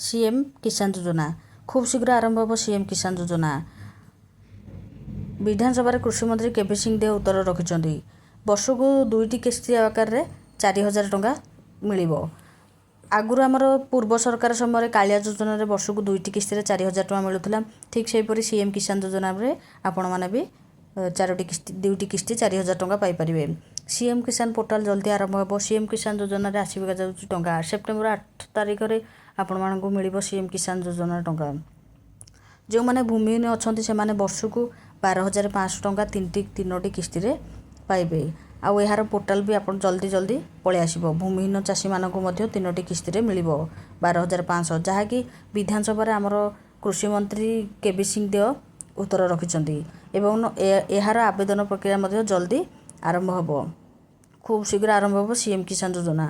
CM କିଷାନ ଯୋଜନା। ଖୁବ୍ ଶୀଘ୍ର ଆରମ୍ଭ ହେବ ସିଏମ୍ କିଷାନ ଯୋଜନା। ବିଧାନସଭାରେ କୃଷିମନ୍ତ୍ରୀ କେଭି ସିଂଦେଓ ଉତ୍ତର ରଖିଛନ୍ତି। ବର୍ଷକୁ ଦୁଇଟି କିସ୍ତି ଆକାରରେ 4000 ଟଙ୍କା ମିଳିବ। ଆଗରୁ ଆମର ପୂର୍ବ ସରକାର ସମୟରେ କାଳିଆ ଯୋଜନାରେ ବର୍ଷକୁ ଦୁଇଟି କିସ୍ତିରେ 4000 ଟଙ୍କା ମିଳୁଥିଲା। ଠିକ୍ ସେହିପରି ସିଏମ୍ କିଷାନ ଯୋଜନାରେ ଆପଣମାନେ ବି ଚାରୋଟି କିସ୍ତି, ଦୁଇଟି କିସ୍ତି 4000 ଟଙ୍କା ପାଇପାରିବେ। ସିଏମ୍ କିଷାନ ପୋର୍ଟାଲ ଜଲ୍ଦି ଆରମ୍ଭ ହେବ। ସିଏମ୍ କିଷାନ ଯୋଜନାରେ ଆସିବାକୁ ଯାଉଛି ଟଙ୍କା। ସେପ୍ଟେମ୍ବର 8 ତାରିଖରେ ଆପଣମାନଙ୍କୁ ମିଳିବ ସିଏମ୍ କିଷାନ ଯୋଜନା ଟଙ୍କା। ଯେଉଁମାନେ ଭୂମିହୀନ ଅଛନ୍ତି, ସେମାନେ ବର୍ଷକୁ 12,500 ଟଙ୍କା ତିନୋଟି କିସ୍ତିରେ ପାଇବେ। ଆଉ ଏହାର ପୋର୍ଟାଲ ବି ଆପଣ ଜଲ୍ଦି ଜଲ୍ଦି ପଳେଇ ଆସିବ। ଭୂମିହୀନ ଚାଷୀମାନଙ୍କୁ ମଧ୍ୟ ତିନୋଟି କିସ୍ତିରେ ମିଳିବ 12,500, ଯାହାକି ବିଧାନସଭାରେ ଆମର କୃଷିମନ୍ତ୍ରୀ କେ ଭି ସିଂଦେଓ ଉତ୍ତର ରଖିଛନ୍ତି। ଏବଂ ଏହାର ଆବେଦନ ପ୍ରକ୍ରିୟା ମଧ୍ୟ ଜଲ୍ଦି ଆରମ୍ଭ ହେବ। ଖୁବ୍ ଶୀଘ୍ର ଆରମ୍ଭ ହେବ ସିଏମ୍ କିଷାନ ଯୋଜନା।